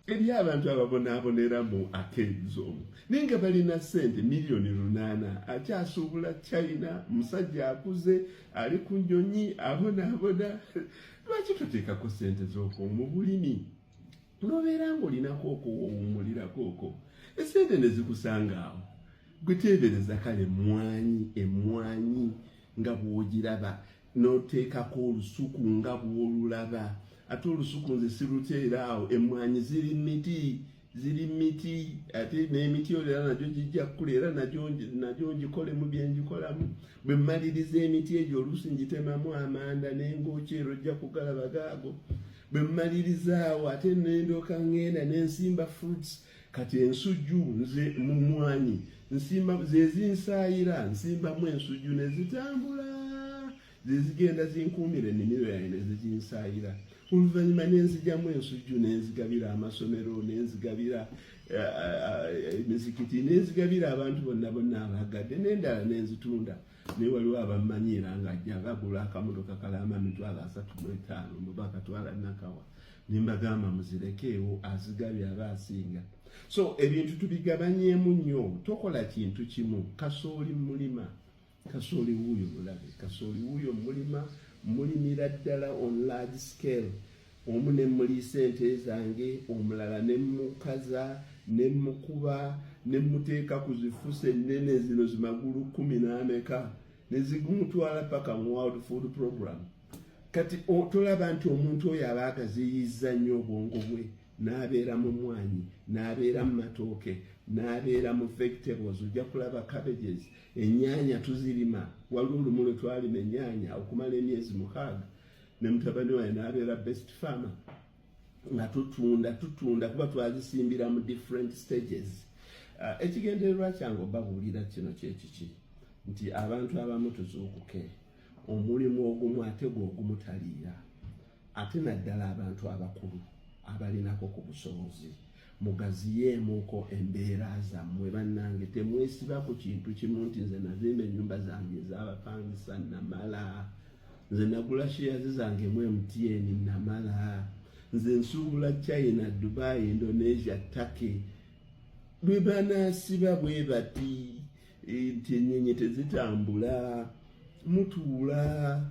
Eri abantu ababonaabonera mu arcades omwo, naye nga balina ssente 800,000, akyasuubula China, musajja akuze, ali ku nnyonyi, abonaabona. Lwaki toteekako ssente z'okwo mu bulimi, nobeera ng'olinako okuwummulirako okwo, esente ne zikusanga awo? Gwe teebereza kale emmwanyi, emmwanyi nga bw'ogiraba, n'oteekako olusuku nga bw'olulaba. Ate olusuku nze siruteera awo, emmwanyi ziri miti, ziri miti, ate n'emiti olwo era nagyo gijja kukula, era nagyo ngikolemu bye ngikolamu. Bwe mmaliriza emiti egyo, oluusi ngitemamu amanda n'engookya, era ojja kugalaba gaago. Bwe mmaliriza awo, ate nendooka ŋŋenda nensimba fruits. Kati ensujju, nze mu mwanyi nsimba zezinsaayira, nsimbamu ensujju ne zitambula, zezigenda zinkuumira ennimiro yange ne ziginsaayira. Oluvannyuma nenzigyamu ensujju, nenzigabira amasomero, nenzigabira emizikiti, nenzigabira abantu bonna bonna abagadde, n'endala nenzitunda. Naye waliwo abamanyiira nga ajja bagula akamotoka kalamba 35,000, mbu bakatwala Nakawa. Nimbagamba muzirekeewo, azigabye aba asinga. So ebintu tubigabanyeemu nnyo, tokola kintu kimu. Kasooli mulima, kasooli wuuyo mulabe, kasooli wuuyo mulima, mulimira ddala on large scale. Omu ne muliisa ente zange, omulala ne mukaza, ne mukuba, ne muteeka ku zifusa ennene zino zimagulu kumi n'ameka, ne zigumutwala paka mu World Food Program. Kati tolaba nti omuntu oyo aba agaziyizza nnyo obwongo bwe, n'abeera mu mwanyi, n'abeera mu matooke, n'abeera mu vegetables? Ojja kulaba cabbages, ennyaanya tuzirima. Waliwo olumu lwe twalima ennyaanya okumala emyezi 6, ne mutabani wange n'abeera best farmer, nga tutunda, tutunda, kuba twazisimbira mu different stages. Ekigendererwa kyange obabuulira kino kyekiki, nti abantu abamu tuzuukuke. Omulimu ogumu ate gwe ogumu taliira, ate naddala abantu abakulu abalinako ku busobozi, mugaziyeemuko embeera zammwe. Bannange, temwesiba ku kintu kimu nti nze nazimba ennyumba zange ez'abapangisa namala, nze nagula shares zange mu MTN namala, nze nsuubula China, Dubai, Indonesia, Turkey. Bwe banaasiba bwe bati nti ennyonyi tezitambula, mutuula.